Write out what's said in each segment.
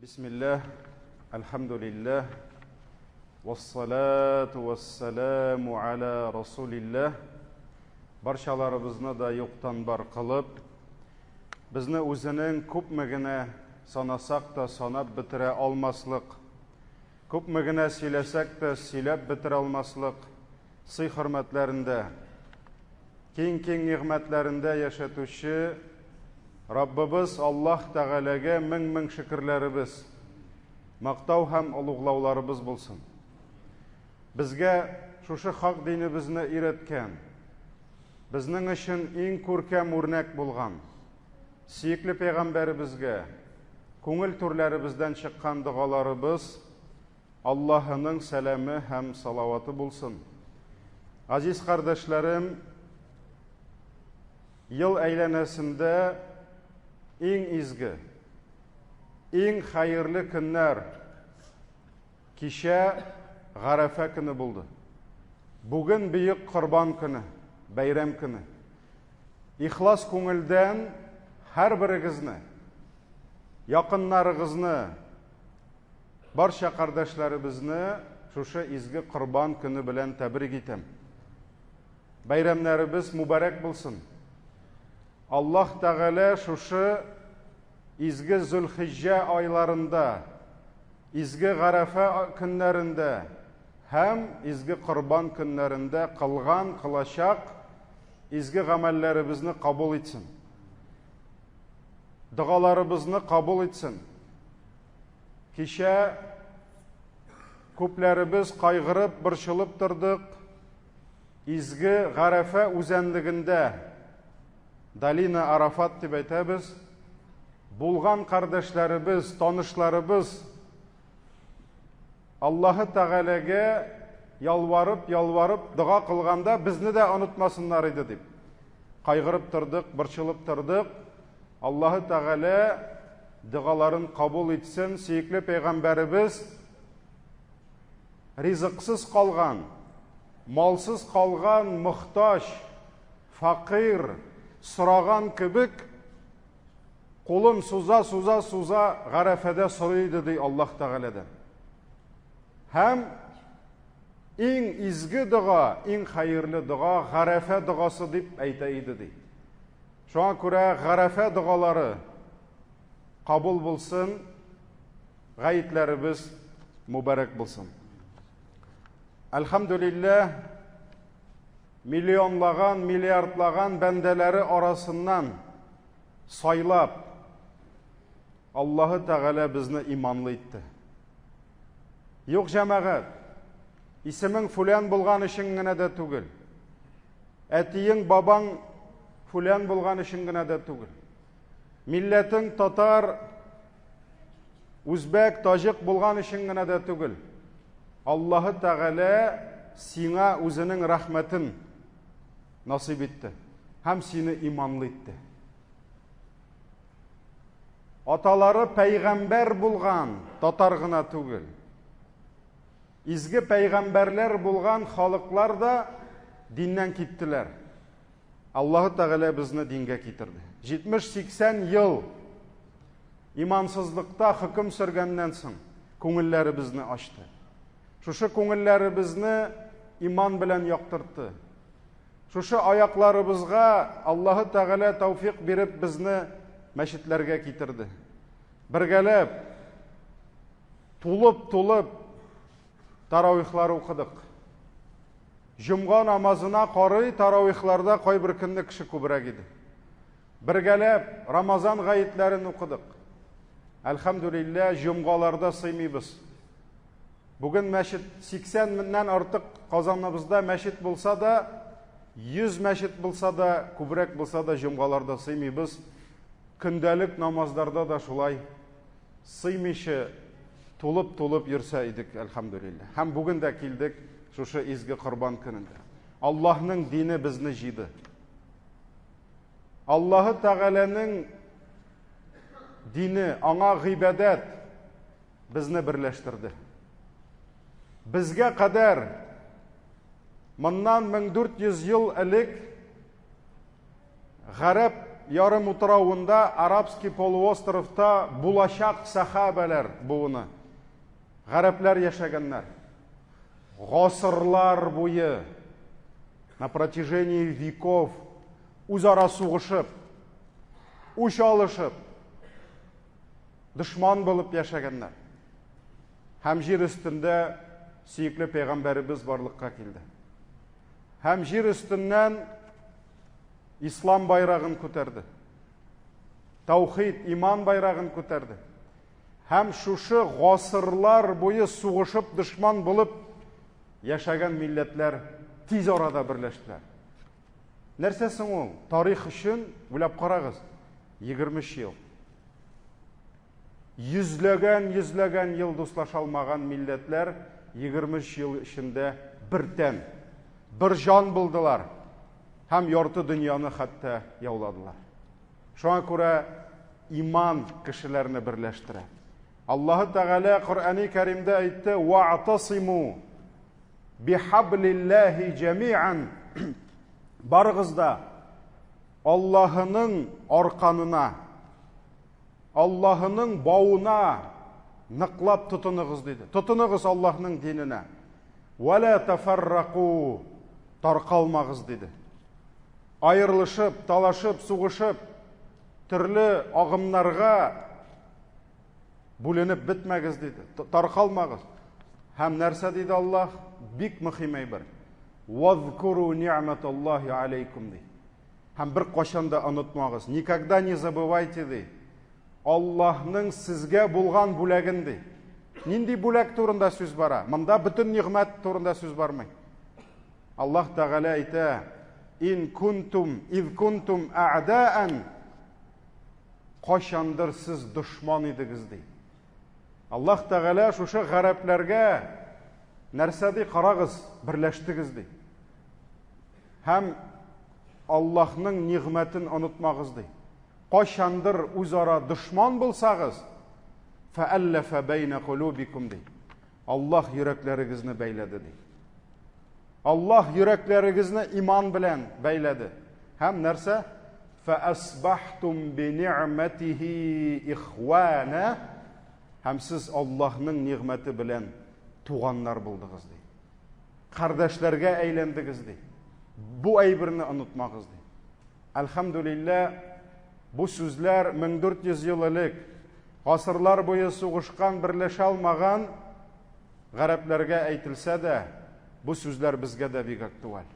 Бисмилләһ, әлхәмдүлилләһ, вассалату вассаламу аля расулилләһ. Барчаларыбызны да юктан бар кылып, безне үзенең күпме генә санасак та санап бетерә алмаслык, күпме генә сөйләсәк тә сөйләп бетерә алмаслык сый-хөрмәтләрендә, киң-киң нигъмәтләрендә яшәтүче Раббыбыз Аллаһ Тәгаләгә мең-мең шөкерләребез, мактау һәм олуглауларыбыз булсын. Безгә шушы хак динебезне өйрәткән, безнең өчен иң күркәм үрнәк булган сөекле пәйгамбәребезгә күңел түрләребездән чыккан догаларыбыз, Аллаһының сәламе һәм салаваты булсын. Газиз кардәшләрем, ел әйләнәсендә иң изге, иң хәерле көннәр кичә Гарәфә көне булды. Бүген бөек Корбан көне, бәйрәм көне. Ихлас күңелдән һәрберегезне, якыннарыгызны, Барча кардәшләребезне шушы изге Корбан көне белән тәбрик итәм. Бәйрәмнәребез мубарәк булсын. Аллаһ Тәгалә шушы изге Зөлхиҗҗә айларында, изге Гарәфә көннәрендә һәм изге Корбан көннәрендә кылган, кылачак изге гамәлләребезне кабул итсен. Догаларыбызны кабул итсен. Кичә күпләребез кайгырып, борчылып тордык. Изге Гарәфә үзәнлегендә, Долина Арафат дип әйтәбез, булган кардәшләребез, танышларыбыз Аллаһы Тәгаләгә ялварып, ялварып дога кылганда безне дә онытмасыннар иде дип. Кайгырып тордык, борчылып тордык. Аллаһы Тәгалә догаларын кабул итсен, сөекле пәйгамбәребез ризыксыз калган, малсыз калган мохтаҗ, факир сораган кебек кулын суза-суза суза Гарәфәдә сорый иде ди Аллаһ Тәгаләдән. Һәм иң изге дога, иң хәерле дога Гарәфә догасы дип әйтә иде ди. Шуңа күрә Гарәфә догалары кабул булсын, гаетләребез мубарәк булсын. Әлхәмдүлилләһ, миллионлаган, миллиардлаган бәндәләре арасыннан сайлап, Аллаһы Тәгалә безне иманлы итте. Юк, җәмәгать, исемең фүлән булган өчен генә дә түгел. Әтиең, бабаң фүлән булган өчен генә дә түгел. Милләтең татар, үзбәк, таҗик булган өчен генә дә түгел. Аллаһы Тәгалә сиңа үзенең рәхмәтен насыйп итте һәм сине иманлы итте. Аталары пәйгамбәр булган, татар гына түгел. Изге пәйгамбәрләр булган халыклар да диннән киттеләр. Аллаһы Тәгалә безне дингә китерде. 70-80 ел имансызлыкта хөкем сөргәннән соң күңелләребезне ачты. Шушы күңелләребезне иман белән яктыртты. Шушы аякларыбызга Аллаһы Тәгалә тәүфик биреп безне мәчетләргә китерде. Бергәләп тулып-тулып таравихлар укыдык. Җомга намазына карый таравихларда кайбер көнне кеше күбрәк иде. Бергәләп Рамазан гаетләрен укыдык. Әлхәмдүлилләһ, җомгаларда сыймыйбыз. Бүген мәчет 80 меңнән артык Казаныбызда мәчет булса да, 100 мәчет булса да, күбрәк булса да җомгаларда сыймыйбыз. Көндәлек намазларда да шулай сыймыйча тулып-тулып йөрсә идек, әлхәмдүлилләһ. Һәм бүген дә килдек шушы изге Корбан көнендә. Аллаһның дине безне җыйды. Аллаһы Тәгаләнең дине, аңа гыйбадәт безне берләштерде. Безгә кадәр моннан 1400 ел элек гарәп ярымутравында, Арабский полуостровта булачак сахабәләр буыны. Гарәпләр яшәгәннәр. Гасырлар буе, на протяжении веков, үзара сугышып, үч алышып, дошман булып яшәгәннәр. Һәм җир өстендә сөекле пәйгамбәребез барлыкка килде. Һәм җир өстеннән ислам байрагын күтәрде. Таухид, иман байрагын күтәрде. Һәм шушы гасырлар буе сугышып дошман булып яшәгән милләтләр тиз арада берләштеләр. Нәрсә соң ул? Тарих өчен уйлап карагыз. 23 ел. Йөзләгән, йөзләгән ел дуслаша алмаган милләтләр 23 ел эчендә бер тән, бер җан булдылар һәм ярты дөньяны хәтта яуладылар. Шуңа күрә иман кешеләрне берләштерә. Аллаһы Тәгалә Коръәни Кәримдә әйтте: "Ва'тасиму бихаблиллаһи җәми'ан". Барыгыз да Аллаһының арканына, Аллаһының бавына ныклап тотыныгыз диде. Тотыныгыз Аллаһның диненә. Вәлә тафарраку, таркалмагыз диде. Аерылышып, талашып, сугышып, төрле агымнарга бүленеп бетмәгез диде. Таркалмагыз. Һәм нәрсә диде Аллаһ? Бик мөһим әйбер. Вазкуру ни'маталлаһи алейкум ди. Һәм бер кашан да онытмагыз. Никогда не забывайте ди. Аллаһның сезгә булган бүләген ди. Нинди бүләк турында сүз бара? Монда бөтен нигъмәт турында сүз бармый. Аллаһ Тәгалә әйтә: "Ин кунтум из кунтум а'даан" Кайчандыр сез дошман идегез ди. Аллаһ Тәгалә шушы гарәпләргә нәрсә ди? Карагыз, берләштегез ди. Һәм Аллаһның нигъмәтен онытмагыз ди. Кайчандыр үзара дошман булсагыз, фәәлләфә бәйнә кулубикум ди. Аллаһ йөрәкләрегезне бәйләде ди. Аллаһ йөрәкләрегезне иман белән бәйләде. Һәм нәрсә? Фәәсбахтум би ни'мәтихи ихвана. Һәм сез Аллаһның нигъмәте белән туганнар булдыгыз ди. Кардәшләргә әйләндегез ди. Бу әйберне онытмагыз ди. Әлхәмдүлиллә, бу сүзләр 1400 ел элек гасырлар буе сугышкан, берләшә алмаган гарәпләргә әйтелсә дә, бу сүзләр безгә дә бик актуаль.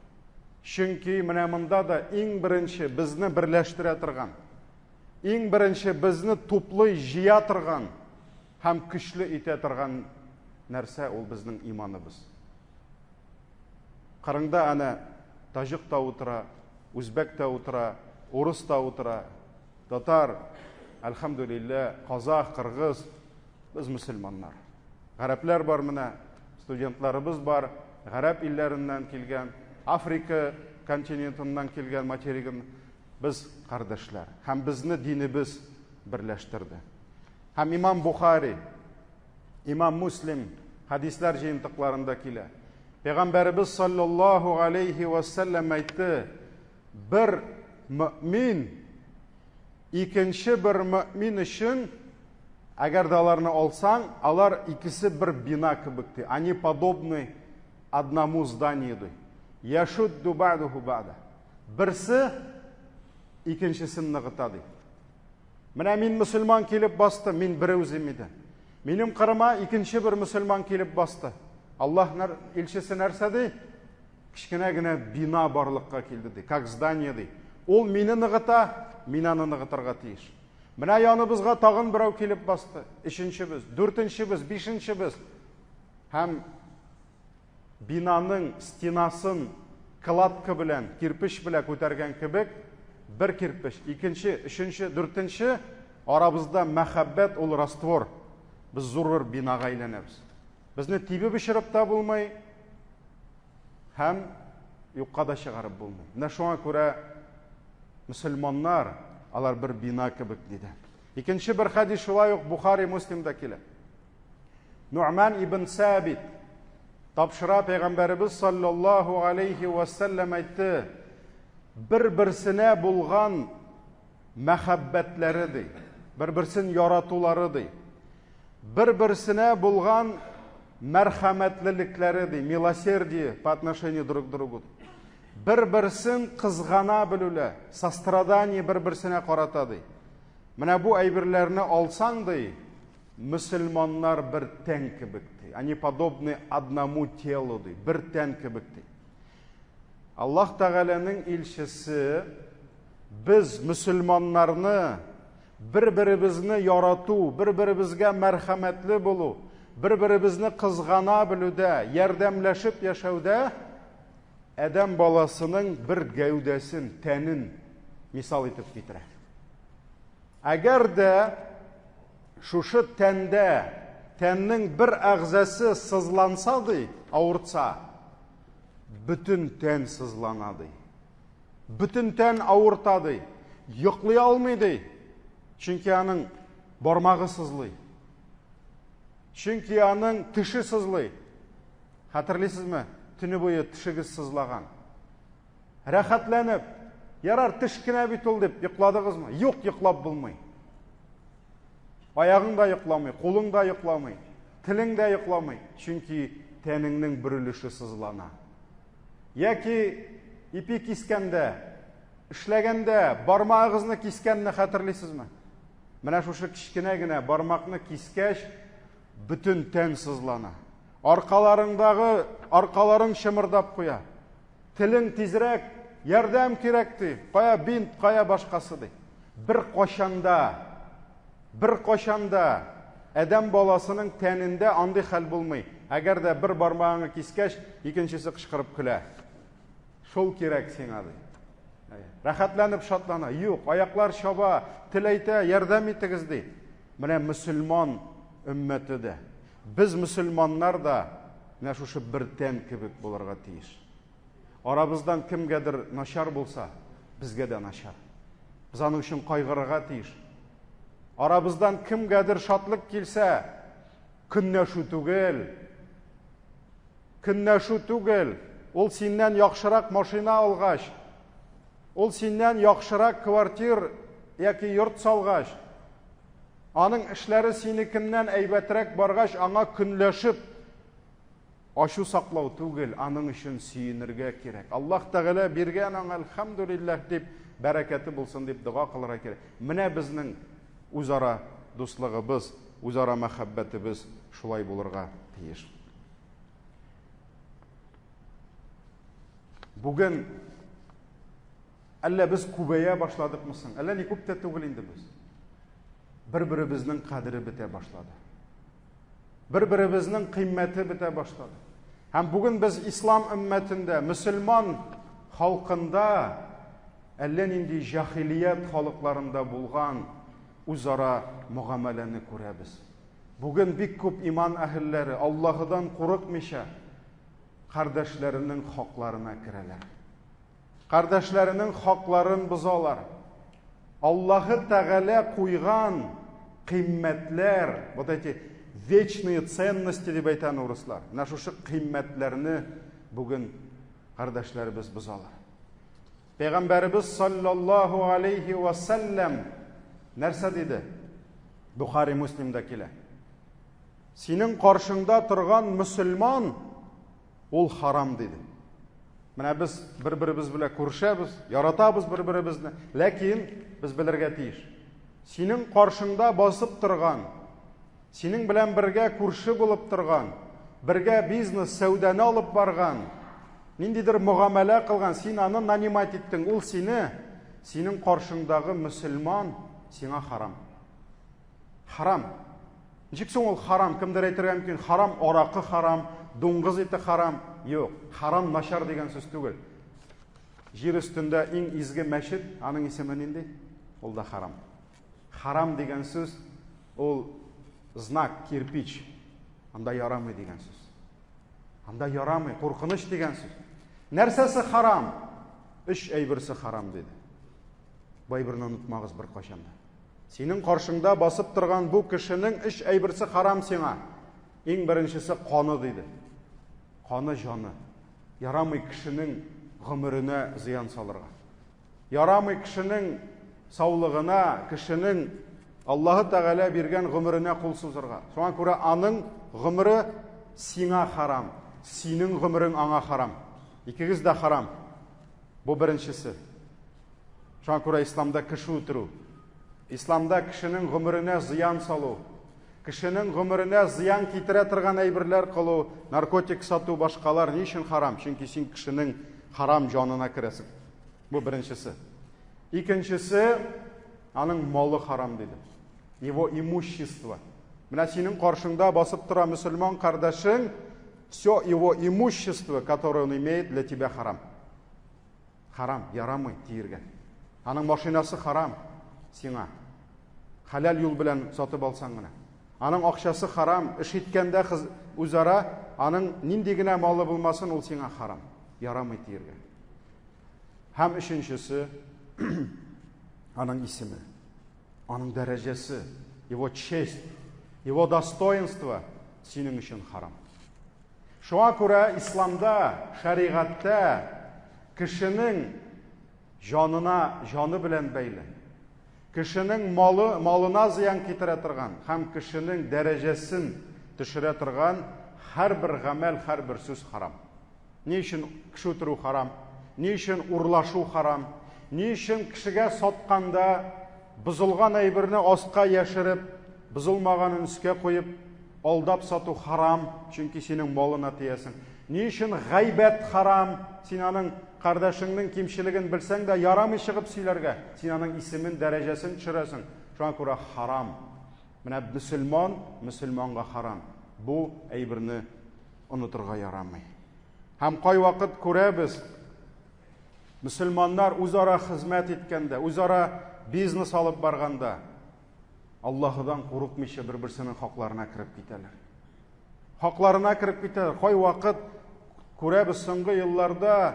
Чөнки менә монда да иң беренче безне берләштерә торган, иң беренче безне туплый, җыя торган һәм көчле итә торган нәрсә ул безнең иманыбыз. Кырыңда әнә таҗик та утыра, үзбәк тә утыра, урыс та утыра, татар, әлхәмдүлиллә, казах, кыргыз, без мөселманнар. Гарәпләр бар менә, студентларыбыз бар, гарәп илләреннән килгән, Африка континентыннан килгән материгын. Без кардәшләр һәм безне динебез берләштерде. Һәм имам Бухари, имам Муслим хәдисләр җыентыкларында килә. Пәйгамбәребез саллаллаһу алейхи ва саллям әйтте, бер мөмин икенче бер мөмин өчен, әгәр дә аларны алсаң, алар икесе бер бина кебек ди. Они подобны одному зданию ди. Яшудду бa'духу бa'да. Берсе икенчесен ныгыта ди. Менә мин мөселман килеп басты, мин бер үзем иде. Минем кырыма икенче бер мөселман килеп басты. Аллаһ илчесе нәрсә ди? Кечкенә генә бина барлыкка килде ди, как здание ди. Ул мине ныгыта, мин аны ныгытырга тиеш. Менә яныбызга тагын берәү килеп басты. Өченчебез, дүртенчебез, бишенчебез. Һәм бинаның стенасын кладка белән, кирпеч белән күтәргән кебек, бер кирпеч, икенче, өченче, дүртенче, арабызда мәхәббәт ул раствор. Без зур бер бинага әйләнәбез. Безне тибеп очырып та булмый һәм юкка да чыгарып булмый. Менә шуңа күрә мөселманнар алар бер бина кебек диде. Икенче бер хәдис шулай ук Бухари Муслимда килә. Ну'ман ибн Сабит тапшыра пәйгамбәребез саллаллаһу алейхи ва саллям әйтте, бер-берсенә булган мәхәббәтләре ди, бер-берсен яратулары ди, бер-берсенә булган мәрхәмәтлелекләре ди, милосердие по отношению друг к другу. Бер-берсен кызгана белүләр, сострадание бер-берсенә карата ди. Менә бу әйберләрне алсаң ди, мөселманнар бер тән кебек ди. Они подобны одному телу ди, бер тән кебек ди. Аллаһ Тәгаләнең илчесе без мөселманнарны бер-беребезне ярату, бер-беребезгә мәрхәмәтле булу, бер-беребезне кызгана белүдә, ярдәмләшеп яшәүдә адәм баласының бер гәүдәсен, тәнен мисал итеп китерә. Әгәр дә шушы тәндә тәннең бер әгъзасы сызланса ди, авыртса, бөтен тән сызлана ди. Бөтен тән авырта ди. Йоклый алмый ди. Чөнки аның бармагы сызлый. Чөнки аның теше сызлый. Хәтерлисезме? Төне буе тешегез сызлаган. Рәхәтләнеп, ярар, теш кенә бит ул дип йокладыгызмы? Юк, йоклап булмый. Аягың да йокламый, кулың да йокламый, телең дә йокламый, чөнки тәнеңнең бер өлеше сызлана. Яки ипи кискәндә, эшләгәндә бармагыгызны кискәнне хәтерлисезме? Менә шушы кечкенә генә бармакны кискәч, бөтен тән сызлана. Аркаларыңдагы аркаларың чымырдап куя. Телең тизрәк ярдәм кирәк ди. Кая бинт, кая башкасы ди. Бер кашанда, бер кашанда адәм баласының тәнендә андый хәл булмый. Әгәр дә бер бармагыңны кискәч, икенчесе кычкырып көлә. Шул кирәк сиңа ди. Рәхәтләнеп шатлана. Юк, аяклар чаба, тел әйтә, ярдәм итегез ди. Менә мөселман өммәте дә. Без мөселманнар да менә шушы бер тән кебек булырга тиеш. Арабыздан кемгәдер начар булса, безгә дә начар. Без аның өчен кайгырырга тиеш. Арабыздан кемгәдер шатлык килсә, көнләшү түгел. Көнләшү түгел. Ул синнән яхшырак машина алгач, ул синнән яхшырак квартир яки йорт салгач, аның эшләре синекеннән әйбәтрәк баргач, аңа көнләшеп ачу саклау түгел, аның өчен сөенергә кирәк. Аллаһ Тәгалә биргән аңа әлхәмдүлилләһ дип, бәрәкәте булсын дип дога кылырга кирәк. Менә безнең үзара дуслыгыбыз, үзара мәхәббәтебез шулай булырга тиеш. Бүген әллә без күбәя башладыкмы соң? Әллә ни күп тә түгел инде без. Бер-беребезнең кадере бетә башлады. Бер-беребезнең кыйммәте бетә башлады. Һәм бүген без ислам өммәтендә, мөселман халкында әллә нинди җахилият халыкларында булган үзара мөгамәләне күрәбез. Бүген бик күп иман әһелләре Аллаһыдан курыкмыйча кардәшләренең хакларына керәләр. Кардәшләренең хакларын бозалар. Аллаһы Тәгалә куйган кыйммәтләр, вот эти вечные ценности дип әйтә урыслар. Менә шушы кыйммәтләрне бүген кардәшләребез бозалар. Пәйгамбәребез саллаллаһу алейхи ва саллям нәрсә диде? Бухари Муслимда килә. Синең каршыңда торган мөселман ул харам диде. Менә без бер-беребез белән күрешәбез, яратабыз бер-беребезне, ләкин без белергә тиеш. Синең каршыңда басып торган, синең белән бергә күрше булып торган, бергә бизнес, сәүдәне алып барган, ниндидер мөгамәлә кылган, син аны нанимать иттең, ул сине, синең каршыңдагы мөселман сиңа харам. Харам. Ничек соң ул харам? Кемдер әйтергә мөмкин, харам аракы харам, дуңгыз ите харам. Юк, харам начар дигән сүз түгел. Җир өстендә иң изге мәчет, аның исеме нинди? Ул да харам. Харам дигән сүз ул знак, кирпич. Анда ярамый дигән сүз. Анда ярамый, куркыныч дигән сүз. Нәрсәсе харам? Өч әйберсе харам диде. Бу әйберне онытмагыз беркайчан да. Синең каршыңда басып торган бу кешенең өч әйберсе харам сиңа. Иң беренчесе каны диде. Каны җаны. Ярамый кешенең гомеренә зыян салырга. Ярамый кешенең саулыгына, кешенең Аллаһы Тәгалә биргән гомеренә кул сузырга. Шуңа күрә аның гомере сиңа харам, синең гомерең аңа харам. Икегез дә харам. Бу беренчесе. Шуңа күрә исламда кеше үтерү, исламда кешенең гомеренә зыян салу, кешенең гомеренә зыян китерә торган әйберләр кылу, наркотик сату, башкалар ни өчен харам? Чөнки син кешенең харам җанына керәсең. Бу беренчесе. Икенчесе, аның малы харам диде. Его имущество. Менә синең каршыңда басып тора мөселман кардәшең, все его имущество, которое он имеет, для тебя харам. Харам, ярамый тиергә. Аның машинасы харам сиңа. Хәләл юл белән сатып алсаң гына. Аның акчасы харам, эш иткәндә үзара аның нинди генә малы булмасын, ул сиңа харам. Ярамый тиергә. Һәм өченчесе аның исеме, аның дәрәҗәсе, его честь, его достоинство синең өчен харам. Шуңа күрә исламда, шәригатьтә кешенең җанына, җаны белән бәйле, кешенең малы, малына зыян китерә торган һәм кешенең дәрәҗәсен төшерә торган һәрбер гамәл, һәрбер сүз харам. Ни өчен кеше үтерү харам? Ни өчен урлашу харам? Ни өчен кешегә сатканда бозылган әйберне аска яшереп, бозылмаганын өскә куеп, алдап сату харам, чөнки синең малына тиясең. Ни өчен гайбәт харам? Син аның кардәшеңнең кимчелеген белсәң дә, ярамый чыгып сөйләргә. Син аның исемен, дәрәҗәсен төшерәсең. Шуңа күрә харам. Менә мөселман мөселманга харам. Бу әйберне онытырга ярамый. Һәм кайвакыт күрәбез, мөселманнар үзара хезмәт иткәндә, үзара бизнес алып барганда, Аллаһыдан курыкмыйча бер-берсенең хакларына кереп китәләр. Хакларына кереп китәләр. Кайвакыт күрәбез соңгы елларда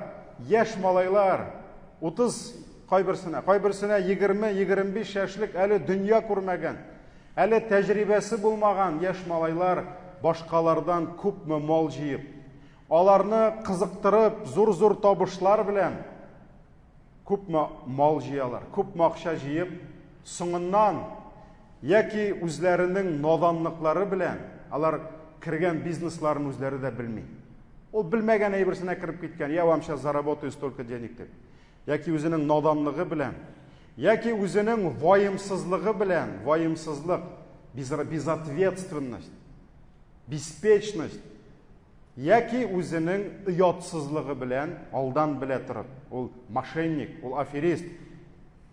яшь малайлар 30 кайберсенә, кайберсенә 20-25 яшьлек әле дөнья күрмәгән, әле тәҗрибәсе булмаган яшь малайлар башкалардан күпме мал җыеп, аларны кызыктырып, зур-зур табышлар белән күпме мал җыялар, күпме акча җыеп, соңыннан яки үзләренең наданлыклары белән алар кергән бизнесларын үзләре дә белми. Ул белмәгән әйберсенә кереп киткән, я вам сейчас заработаю столько денег дип. Яки үзенең наданлыгы белән, яки үзенең ваемсызлыгы белән, ваемсызлык, безответственность, беспечность, яки үзенең оятсызлыгы белән алдан белә торып, ул мошенник, ул аферист.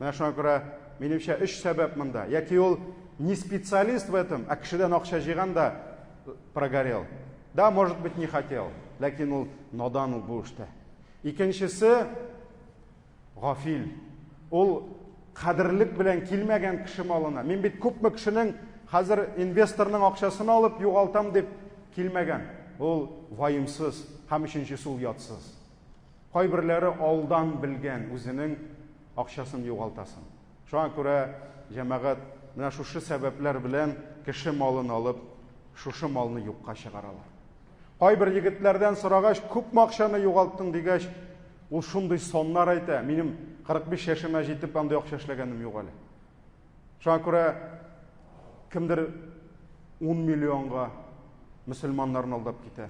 Менә шуңа күрә, минемчә, өч сәбәп монда. Яки ул не специалист в этом, ә кешедән акча җыйган да прогорел. Да, может быть, не хотел, ләкин ул надан ул бу эштә. Икенчесе гафил. Ул кадерлек белән килмәгән кеше малына. Мин бит күпме кешенең хәзер инвесторның акчасын алып югалтам дип килмәгән. Ул ваемсыз һәм өченчесе ул ятсыз. Кайберләре алдан белгән үзенең акчасын югалтасын. Шуңа күрә җәмәгать менә шушы сәбәпләр белән кеше малын алып, шушы малны юкка чыгаралар. Кайбер егетләрдән сорагач, күпме акчаны югалттың дигәч, ул шундый соннар әйтә, минем 45 яшемә җитеп андый акча эшләгәнем юк әле. Шуңа күрә кемдер 10 миллионга мөселманнарны алдап китә.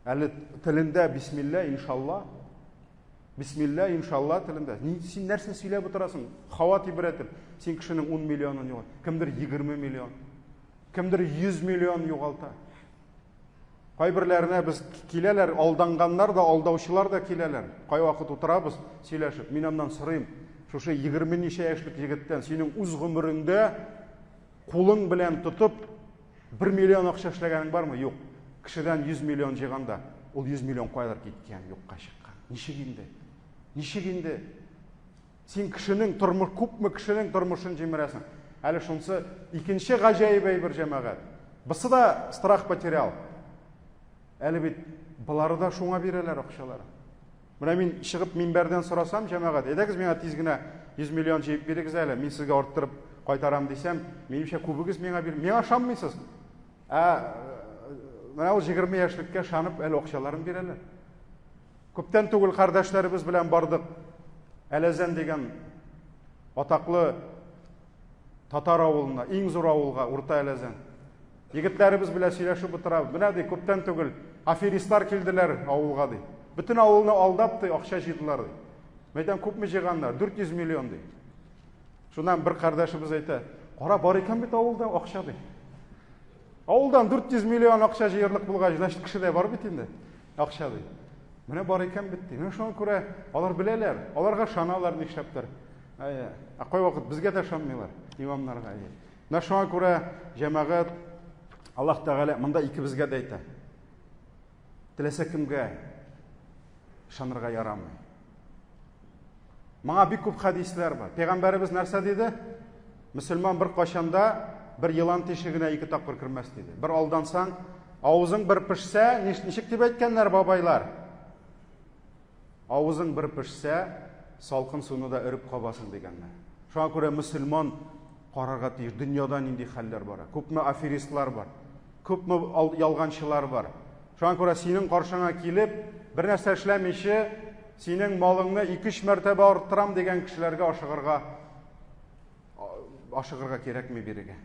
Әле телендә бисмилла, иншалла. Бисмилла, иншалла телендә. Син нәрсә сөйләп утырасың? Һава тибрәтеп. Син кешенең 10 миллионын югалт. Кемдер 20 миллион. Кемдер 100 миллион югалта. Кайберләренә без киләләр, алданганнар да, алдаучылар да киләләр. Кайвакыт утырабыз, сөйләшеп. Мин аннан сорыйм, шушы 20 ничә яшьлек егеттән, синең үз гомереңдә кулың белән тотып 1 миллион акча эшләгәнең бармы? Юк. Кешедән 100 миллион җыйганда, ул 100 миллион каядыр киткән, юкка чыккан. Ничек инде? Ничек инде? Син кешенең тормыш, күпме кешенең тормышын җимерәсең. Әле шунсы икенче гаҗәеп әйбер җәмәгать. Бусы да страх потерял. Әле бит болары да шуңа бирәләр акчаларын. Менә мин чыгып минбәрдән сорасам, җәмәгать, әйдәгез миңа тиз генә 100 миллион җыеп бирегез әле, мин сезгә арттырып кайтарам дисәм, минемчә күбегез миңа бир, миңа ышанмыйсыз. Ә менә ул 20 яшьлеккә ышанып әле акчаларын бирәләр. Күптән түгел кардәшләребез белән бардык. Әләзән дигән Атаклы татар авылына, иң зур авылга, Урта Әләзән. Егетләребез белән сөйләшеп утырабыз. Менә ди, күптән түгел аферистлар килделәр авылга ди. Бөтен авылны алдап ди, акча җыйдылар ди. Мәйтәм, күпме җыйганнар? 400 миллион ди. Шуннан бер кардәшебез әйтә, кара, бар икән бит авылда акча ди. Авылдан 400 миллион акча җыерлык булгач, значит, кешедә бар бит инде акча ди. Менә бар икән бит ди. Менә шуңа күрә алар беләләр, аларга ышаналар нишләптер. Әйе. Ә кайвакыт безгә дә ышанмыйлар, имамнарга. Әйе. Менә шуңа күрә җәмәгать Аллаһ Тәгалә монда икебезгә дә әйтә. Теләсә кемгә ышанырга ярамый. Моңа бик күп хәдисләр бар. Пәйгамбәребез нәрсә диде? Мөселман бер кайчанда бер елан тишегенә ике тапкыр кермәс диде. Бер алдансаң, авызың бер пешсә, ничек дип әйткәннәр бабайлар? Авызың бер пешсә, салкын суны да өреп кабасың дигәннәр. Шуңа күрә мөселман карарга тиеш, дөньяда нинди хәлләр бара, күпме аферистлар бар, күпме ялганчылар бар. Шуңа күрә синең каршыңа килеп, бер нәрсә эшләмичә, синең малыңны ике-өч мәртәбә арттырам дигән кешеләргә ашыгырга ашыгырга кирәкми бирегә.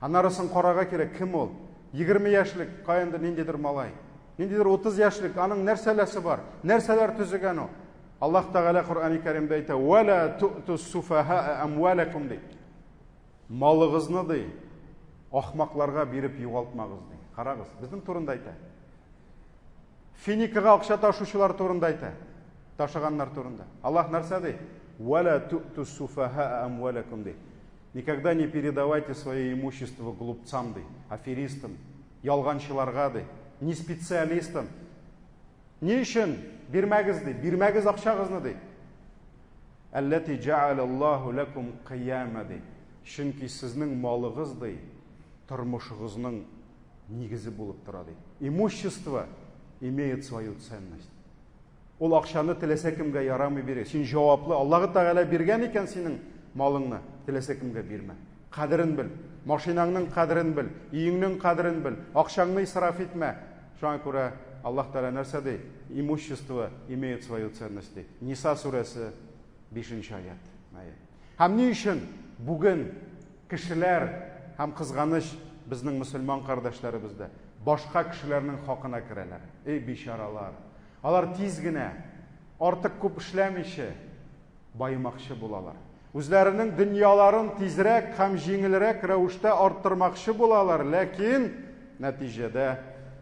Анарысын карарга кирәк, кем ул? 20 яшьлек, каяндыр ниндидер малай. Ниндидер 30 яшьлек, аның нәрсәләсе бар? Нәрсәләр төзегән ул? Аллаһ Тәгалә Коръәни Кәримдә әйтә: "Ва ла ту'ту суфаһа амвалакум" ди. Малыгызны ди, ахмакларга биреп югалтмагыз ди. Карагыз, безнең турында әйтә. Финикага акча ташучылар турында әйтә. Ташыганнар турында. Аллаһ нәрсә ди? «Ва ла ту'ту суфаһа амвалакум" ди. Никогда не передавайте свое имущество глупцам, ди, аферистам, ялганчыларга, ди, не специалистам. Ни өчен бирмәгез, ди, бирмәгез акчагызны, ди. Әлләти җәалаллаһу ләкум кыяма, ди. Чөнки сезнең малыгыз, ди, тормышыгызның нигезе булып тора, ди. Имущество имеет свою ценность. Ул акчаны теләсә кемгә ярамый бирә. Син җаваплы. Аллаһы Тәгалә биргән икән синең малыңны, теләсә кемгә бирмә. Кадерен бел. Машинаңның кадерен бел, өеңнең кадерен бел. Акчаңны исраф итмә. Шуңа күрә Аллаһ Тәгалә нәрсә ди? Имущество имеет свою ценность ди. Ниса сүрәсе 5 аят. Һәм ни өчен бүген кешеләр һәм кызганыч безнең мөселман кардәшләребез дә башка кешеләрнең хакына керәләр. Эй, бичаралар! Алар тиз генә, артык күп эшләмичә, баемакчы булалар. Үзләренең дөньяларын тизрәк һәм җиңелрәк рәвештә арттырмакчы булалар, ләкин нәтиҗәдә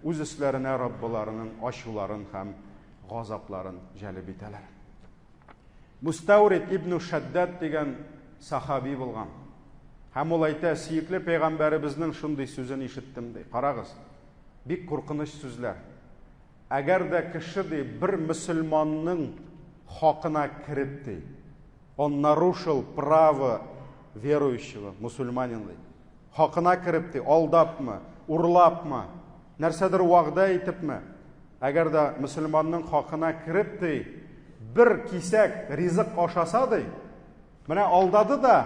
үз өсләренә Раббыларының ачуларын һәм газапларын җәлеп итәләр. Мустаурид ибн Шаддад дигән сахаби булган. Һәм ул әйтә, сөекле пәйгамбәребезнең шундый сүзен ишеттем ди. Карагыз, бик куркыныч сүзләр. Әгәр дә кеше, ди, бер мөселманның хакына кереп, ди, он нарушил право верующего, мусульманин, ди. Хакына кереп, ди, алдапмы, урлапмы, нәрсәдер вәгъдә итепме, әгәр дә мөселманның хакына кереп, ди, бер кисәк ризык ашаса, ди, менә алдады да,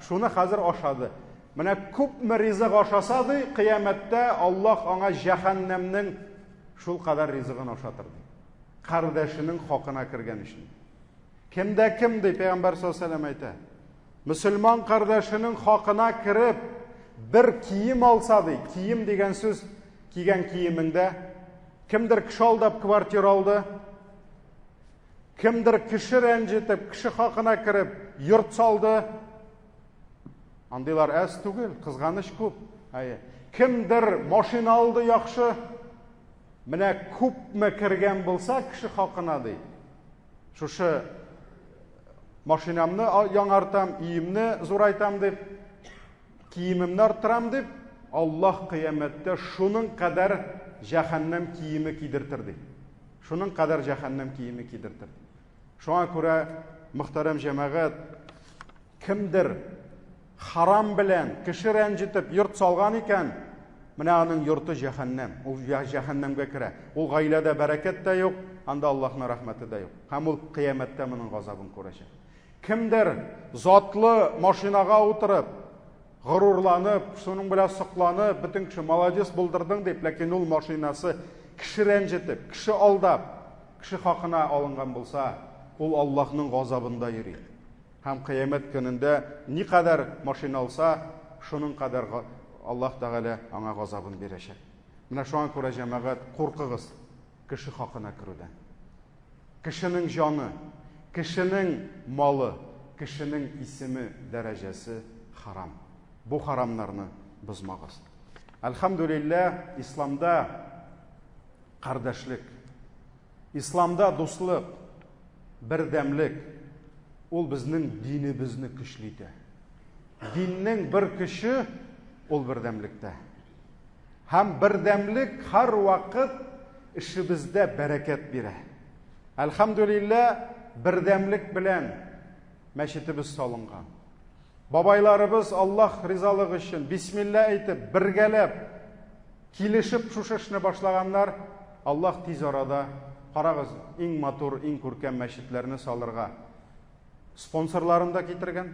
шуны хәзер ашады. Менә күпме ризык ашаса, ди, кыямәттә Аллаһ аңа җәһәннәмнең шул кадәр ризыгын ашатыр, ди. Кардәшенең хакына кергән өчен. Кемдә кем, ди, Пәйгамбәр саллаллаһу алейһи әйтә. Мөселман кардәшенең хакына кереп, бер кием алса, ди, кием дигән сүз кигән киемеңдә, кемдер кеше алдап квартира алды, кемдер кеше рәнҗетеп, кеше хакына кереп, йорт салды. Андыйлар әз түгел, кызганыч күп. Әйе. Кемдер машина алды яхшы. Менә күпме кергән булса кеше хакына ди. Шушы машинамны яңартам, өемне зурайтам дип, киемемне арттырам дип, Аллаһ кыямәттә шуның кадәр җәһәннәм киеме кидертер ди. Шуның кадәр җәһәннәм киеме кидертер. Шуңа күрә, мөхтәрәм җәмәгать, кемдер харам белән кеше рәнҗетеп йорт салган икән, менә аның йорты җәһәннәм. Ул җәһәннәмгә керә. Ул гаиләдә бәрәкәт тә юк, анда Аллаһның рәхмәте дә юк. Һәм ул кыямәттә моның газабын күрәчәк. Кемдер затлы машинага утырып, горурланып, шуның белән сокланып, бөтен кеше молодец булдырдың дип, ләкин ул машинасы кеше рәнҗетеп, кеше алдап, кеше хакына алынган булса, ул Аллаһның газабында йөри. Һәм кыямәт көнендә никадәр машина алса, шуның кадәр Аллаһ Тәгалә аңа газабын бирәчәк. Менә шуңа күрә, җәмәгать, куркыгыз кеше хакына керүдән. Кешенең җаны, кешенең малы, кешенең исеме, дәрәҗәсе харам. Бу харамнарны бозмагыз. Әлхәмдүлилләһ, исламда кардәшлек, исламда дуслык, бердәмлек ул безнең динебезне көчле итә. Диннең бер көче ул бердәмлектә. Һәм бердәмлек һәрвакыт эшебездә бәрәкәт бирә. Әлхәмдүлилләһ, бердәмлек белән мәчетебез салынган. Бабайларыбыз Аллаһ ризалыгы өчен бисмилла әйтеп, бергәләп, килешеп шушы эшне башлаганнар. Аллаһ тиз арада, карагыз, иң матур, иң күркәм мәчетләрне салырга спонсорларын да китергән,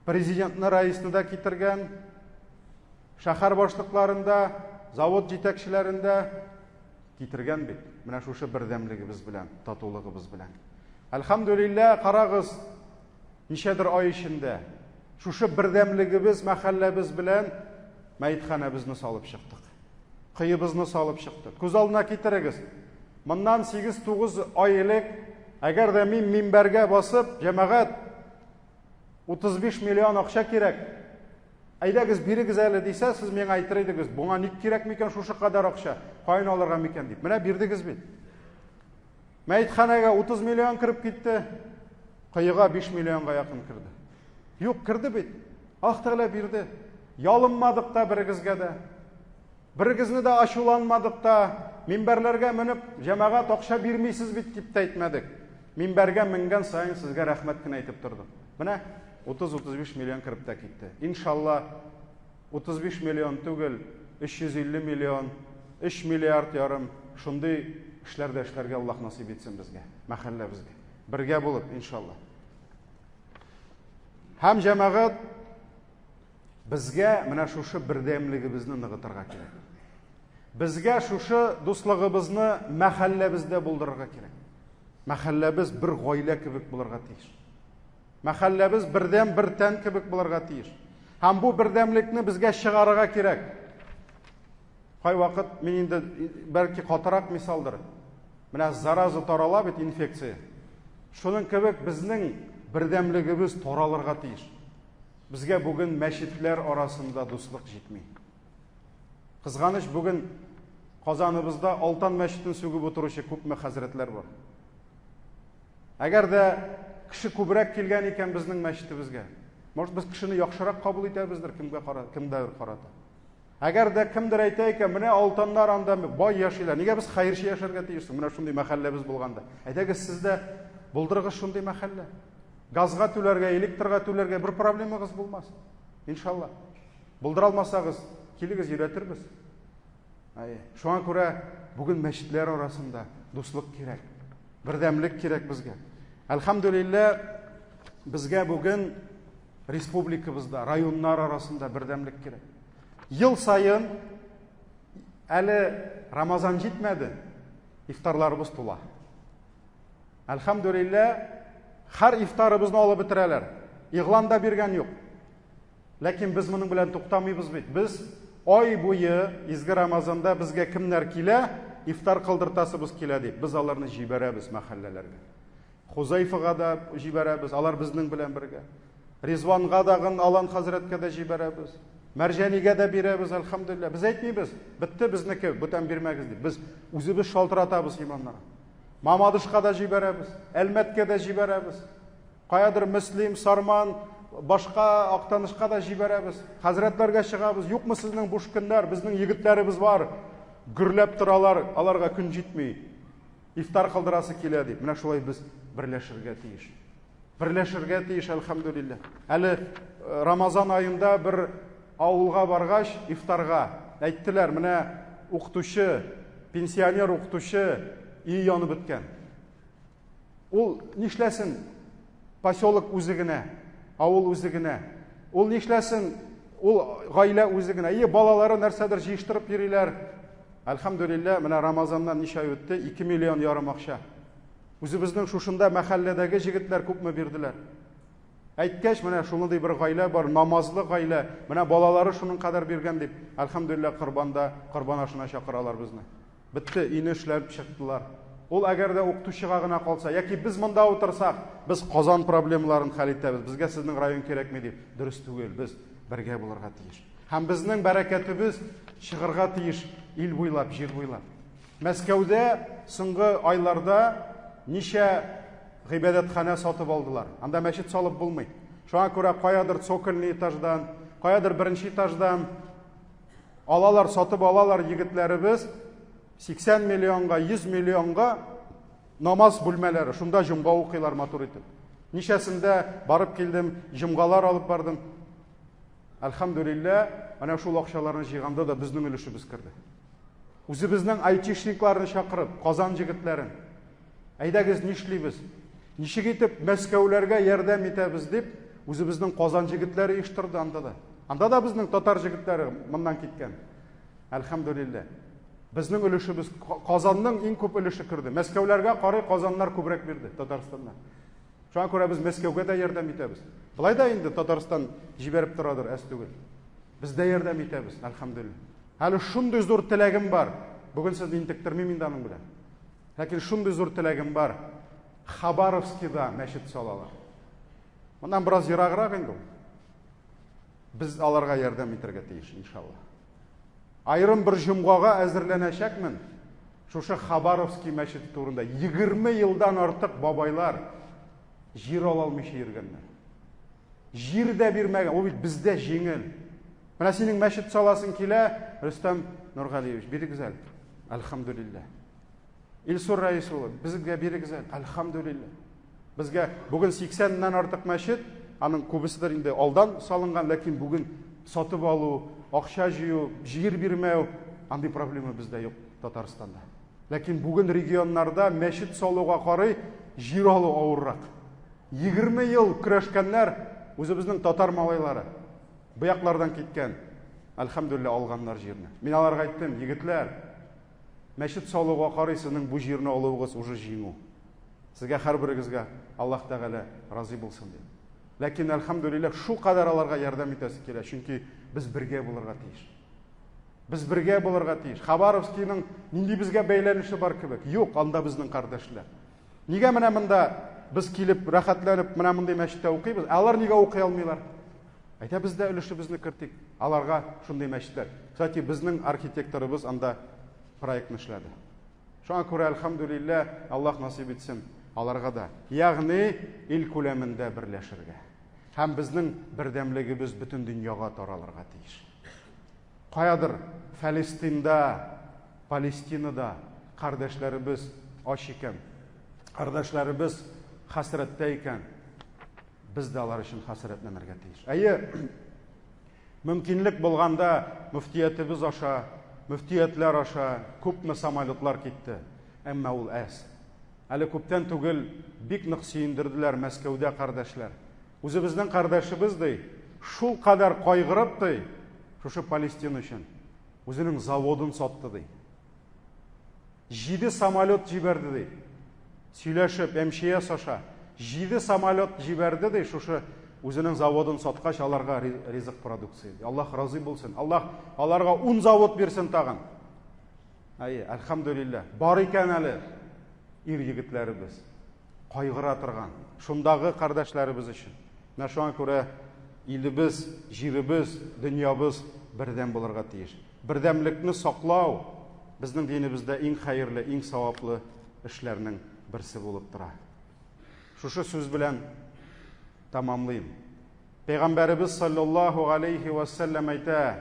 президентны, раисны да китергән, шәһәр башлыкларын да, завод җитәкчеләрен дә китергән бит. Менә шушы бердәмлегебез белән, татулыгыбыз белән. Әлхәмдүлилләһ, карагыз, ничәдер ай эчендә шушы бердәмлегебез, мәхәлләбез белән мәетханәбезне салып чыктык. Кыебызны салып чыктык. Күз алдына китерегез. Моннан 8-9 ай элек, әгәр дә мин минбәргә басып, җәмәгать, 35 миллион акча кирәк, әйдәгез бирегез әле дисә, сез миңа әйтер идегез, буңа ник кирәк микән шушы кадәр акча, каян алырга микән дип. Менә бирдегез бит. Мәетханәгә 30 миллион кереп китте, коега 5 миллионга якын керде. Юк, керде бит. Аллаһ Тәгалә бирде. Ялынмадык та берегезгә дә. Берегезне дә ачуланмадык та. Минбәрләргә менеп, җәмәгать акча бирмисез бит дип тә әйтмәдек. Минбәргә менгән саен сезгә рәхмәт кенә әйтеп тордык. Менә 30-35 миллион кереп тә китте. Иншалла, 35 миллион түгел, 350 миллион, 3 миллиард ярым шундый эшләр дә эшләргә Аллаһ насыйп итсен безгә, мәхәлләбезгә. Бергә булып, иншалла. Һәм җәмәгать безгә менә шушы бердәмлегебезне ныгытырга кирәк. Безгә шушы дуслыгыбызны мәхәлләбездә булдырырга кирәк. Мәхәлләбез бер гаилә кебек булырга тиеш. Мәхәлләбез бердәм бер тән кебек булырга тиеш. Һәм бу бердәмлекне безгә чыгарырга кирәк. Кайвакыт мин инде бәлки катырак мисалдыр. Менә зараза тарала бит инфекция. Шуның кебек безнең бердәмлегебез таралырга тиеш. Безгә бүген мәчетләр арасында дуслык җитми. Кызганыч, бүген Казаныбызда Алтан мәчетен сүгеп утыручы күпме хәзрәтләр бар. Әгәр дә кеше күбрәк килгән икән безнең мәчетебезгә, может, без кешене яхшырак кабул итәбездер, кемгә кара, кемдәдер карата. Әгәр дә кемдер әйтә икән, менә алтаннар анда бай яшиләр, нигә без хәерче яшәргә тиеш соң? Менә шундый мәхәлләбез булганда. Әйдәгез, сез дә булдырыгыз шундый мәхәллә. Газга түләргә, электрга түләргә бер проблемагыз булмас. Иншалла. Булдыра алмасагыз, килегез, өйрәтербез. Әйе. Шуңа күрә бүген мәчетләр арасында дуслык кирәк. Бердәмлек кирәк безгә. Әлхәмдүлиллә, безгә бүген республикабызда, районнар арасында бердәмлек кирәк. Ел саен әле Рамазан җитмәде, ифтарларыбыз тула. Әлхәмдүлиллә, һәр ифтарыбызны алып бетерәләр. Игълан да биргән юк. Ләкин без моның белән туктамыйбыз бит. Без ай буе изге Рамазанда безгә кемнәр килә, ифтар кылдыртасыбыз килә дип, без аларны җибәрәбез мәхәлләләргә. Хузайфага да җибәрәбез, алар безнең белән бергә. Ризванга дагын Алан хәзрәткә дә җибәрәбез. Мәрҗанигә дә бирәбез, әлхәмдүлилләһ. Без әйтмибез, бетте безнеке, бүтән бирмәгез дип. Без үзебез шалтыратабыз имамнарга. Мамадышка да җибәрәбез, Әлмәткә дә җибәрәбез. Каядыр Мөслим, Сарман, башка Актанышка да җибәрәбез. Хәзрәтләргә чыгабыз. Юкмы сезнең буш көннәр? Безнең егетләребез бар. Гөрләп торалар, аларга көн җитми. Ифтар кылдырасы килә дип. Менә шулай без берләшергә тиеш. Берләшергә тиеш, әлхәмдүлилләһ. Әле э, Рамазан аенда бер авылга баргач, ифтарга әйттеләр, менә укытучы, пенсионер укытучы өе янып беткән. Ул нишләсен? Поселок үзе генә, авыл үзе генә. Ул нишләсен? Ул гаилә үзе генә. И балалары нәрсәдер җыештырып йөриләр. Әлхәмдүлилләһ, менә Рамазаннан ничә ай үтте? 2 миллион ярым акча. Үзебезнең шушында мәхәлләдәге җегетләр күпме бирделәр. Әйткәч, менә шундый бер гаилә бар, намазлы гаилә, менә балалары шуның кадәр биргән дип, әлхәмдүлилләһ, корбанда, корбан ашына чакыралар безне. Бетте, өйне эшләп чыктылар. Ул әгәр дә укытучыга гына калса, яки без монда утырсак, без Казан проблемаларын хәл итәбез, безгә сезнең район кирәкми дип, дөрес түгел, без бергә булырга тиеш. Һәм безнең бәрәкәтебез чыгырга тиеш ил буйлап, җир буйлап. Мәскәүдә соңгы айларда ничә гыйбадәтханә сатып алдылар. Анда мәчет салып булмый. Шуңа күрә каядыр цокольный этаждан, каядыр беренче этаждан алалар, сатып алалар егетләребез 80 миллионга, 100 миллионга намаз бүлмәләре. Шунда җомга укыйлар матур итеп. Ничәсендә барып килдем, җомгалар алып бардым. Әлхәмдүлилләһ, менә шул акчаларны җыйганда да безнең өлешебез керде. Үзебезнең айтишникларны чакырып, Казан җегетләрен. Әйдәгез, нишлибез? Ничек итеп Мәскәүләргә ярдәм итәбез дип, үзебезнең Казан җегетләре оештырды анда да. Анда да безнең татар җегетләре моннан киткән. Әлхәмдүлилләһ. Безнең өлешебез Казанның иң күп өлеше керде. Мәскәүләргә карый Казаннар күбрәк бирде Татарстаннан. Шуңа күрә без Мәскәүгә дә ярдәм итәбез. Болай да инде Татарстан җибәреп торадыр, әз түгел. Без дә ярдәм итәбез, әлхәмдүлилләһ. Әле шундый зур теләгем бар. Бүген сезне интектермим инде аның белән. Ләкин шундый зур теләгем бар. Хабаровскида мәчет салалар. Моннан бераз ераграк инде ул. Без аларга ярдәм итәргә тиеш, иншалла. Аерым бер җомгага әзерләнәчәкмен. Шушы Хабаровский мәчете турында 20 елдан артык бабайлар җир ала алмыйча йөргәннәр. Җир дә бирмәгән, ул бит бездә җиңел. Менә синең мәчет саласың килә, Рөстәм Нургалиевич, бирегез әле. Әлхәмдүлилләһ. Илсур Рәис улы, безгә бирегез әле. Әлхәмдүлилләһ. Безгә бүген 80-нән артык мәчет, аның күбеседер инде алдан салынган, ләкин бүген сатып алу, акча җыю, җир бирмәү, андый проблема бездә юк Татарстанда. Ләкин бүген регионнарда мәчет салуга карый җир алу авыррак. 20 ел көрәшкәннәр үзебезнең татар малайлары. Бу яклардан киткән. Әлхәмдүлилләһ, алганнар җирне. Мин аларга әйттем, егетләр, мәчет салуга карый сезнең бу җирне алуыгыз уже җиңү. Сезгә һәрберегезгә Аллаһ Тәгалә разый булсын дип. Ләкин әлхәмдүлилләһ, шул кадәр аларга ярдәм итәсе килә, чөнки без бергә булырга тиеш. Без бергә булырга тиеш. Хабаровскийның нинди безгә бәйләнеше бар кебек? Юк, анда безнең кардәшләр. Нигә менә монда без килеп рәхәтләнеп менә мондый мәчеттә укыйбыз, ә алар нигә укый алмыйлар? Әйдә без дә өлешебезне кертик. Аларга шундый мәчетләр. Кстати, безнең архитекторыбыз анда проектны эшләде. Шуңа күрә, әлхәмдүлилләһ, Аллаһ насыйп итсен аларга да. Ягъни ил күләмендә берләшергә. Һәм безнең бердәмлегебез бөтен дөньяга таралырга тиеш. Каядыр Фәлестинда, Палестинада кардәшләребез ач икән, кардәшләребез хәсрәттә икән, без дә алар өчен хәсрәтләнергә тиеш. Әйе, Мөмкинлек булганда мөфтиятебез аша, мөфтиятләр аша күпме самолетлар китте. Әмма ул әз. Әле күптән түгел бик нык сөендерделәр Мәскәүдә кардәшләр. Үзебезнең кардәшебез ди, шул кадәр кайгырып ди, шушы Палестина өчен үзенең заводын сатты ди. Җиде самолет җибәрде ди. Сөйләшеп, МЧС аша. Җиде самолет җибәрде ди, шушы үзенең заводын саткач, аларга ризык продукция. Аллаһ разый булсын. Аллаһ аларга ун завод бирсен тагын. Әйе, әлхәмдүлилләһ. Бар икән әле ир егетләребез. Кайгыра торган, шундагы кардәшләребез өчен. Менә шуңа күрә илебез, җиребез, дөньябыз бердәм булырга тиеш. Бердәмлекне саклау безнең динебездә иң хәерле, иң саваплы эшләрнең берсе булып тора. Шушы сүз белән тәмамлыйм. Пәйгамбәребез саллаллаһу алейхи ва саллям әйтә: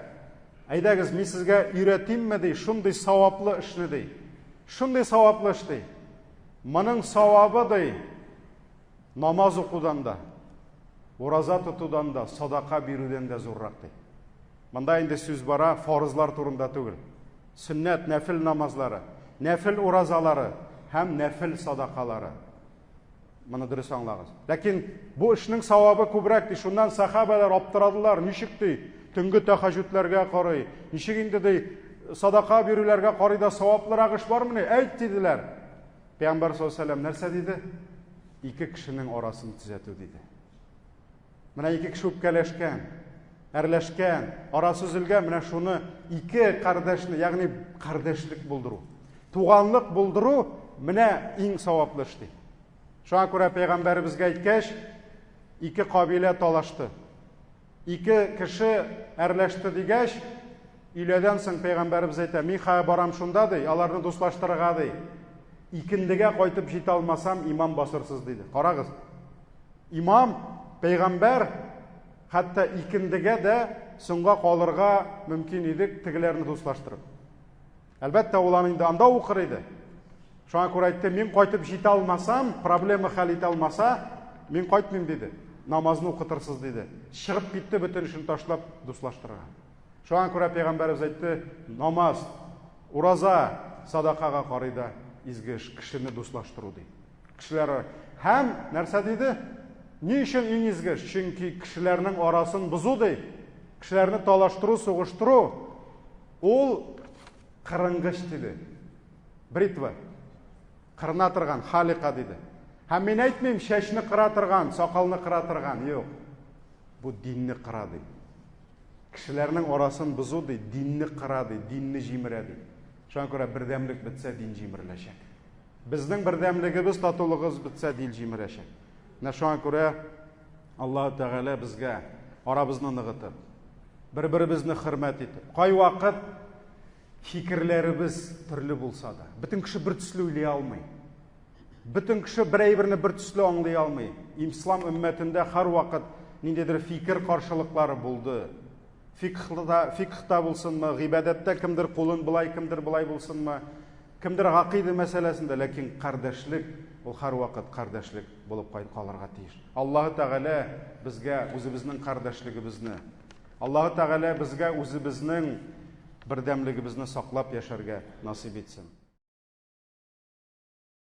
"Әйдәгез, мин сезгә өйрәтимме ди, шундый саваплы эшне ди. Шундый саваплы эш ди. Моның савабы ди, намаз укудан да, ураза тотудан да, садака бирүдән дә зуррак ди. Монда инде сүз бара фарызлар турында түгел. Сөннәт, нәфил намазлары, нәфил уразалары һәм нәфил садакалары. Моны дөрес аңлагыз. Ләкин бу эшнең савабы күбрәк ди. Шуннан сахабалар аптырадылар. Ничек ди? Төнге тәхәҗүдләргә карый. Ничек инде ди? Садака бирүләргә карый да саваплырак эш бармыни? Әйт диделәр. Пәйгамбәр саллаллаһу алейһи вәсәлләм нәрсә диде? Ике кешенең арасын төзәтү диде. Менә ике кеше үпкәләшкән, әрләшкән, арасы өзелгән, менә шуны ике кардәшне, ягъни кардәшлек булдыру, туганлык булдыру менә иң саваплы эш ди. Шуңа күрә пәйгамбәребезгә әйткәч, ике кабилә талашты. Ике кеше әрләште дигәч, өйләдән соң пәйгамбәребез әйтә, мин хәзер барам шунда ди, аларны дуслаштырырга ди. Икендегә кайтып җитә алмасам, имам басырсыз диде. Карагыз. Имам, пәйгамбәр хәтта икендегә дә соңга калырга мөмкин иде, тегеләрне дуслаштырып. Әлбәттә, ул аны инде анда укыр иде. Шуңа күрә әйтте, мин кайтып җитә алмасам, проблема хәл итә алмаса, мин кайтмыйм диде. Намазны укытырсыз диде. Чыгып китте бөтен эшен ташлап дуслаштырырга. Шуңа күрә пәйгамбәребез әйтте, намаз, ураза, садакага карый да изге эш кешене дуслаштыру ди. Кешеләр һәм нәрсә диде? Ни өчен иң изге эш? Чөнки кешеләрнең арасын бозу ди. Кешеләрне талаштыру, сугыштыру ул кырынгыч диде. Бритва. Кырына торган халика диде. Һәм мин әйтмим, чәчне кыра торган, сакалны кыра торган, юк. Бу динне кыра ди. Кешеләрнең арасын бозу ди, динне кыра ди, динне җимерә ди. Шуңа күрә бердәмлек бетсә, дин җимереләчәк. Безнең бердәмлегебез, татулыгыбыз бетсә, дин җимерәчәк. Менә шуңа күрә Аллаһ Тәгалә безгә арабызны ныгытып, бер-беребезне хөрмәт итеп, кайвакыт фикерләребез төрле булса да, бөтен кеше бер төсле уйлый алмый. Бөтен кеше бер әйберне бер төсле аңлый алмый. Ислам өммәтендә һәрвакыт ниндидер фикер каршылыклары булды. Фикхта, фикхта булсынмы, гыйбадәттә кемдер кулын былай, кемдер былай булсынмы, кемдер гакыйда мәсьәләсендә, ләкин кардәшлек ул һәрвакыт кардәшлек булып калырга тиеш. Аллаһы Тәгалә безгә үзебезнең кардәшлегебезне, Аллаһы Тәгалә безгә үзебезнең бердәмлегебезне саклап яшәргә насыйп итсен.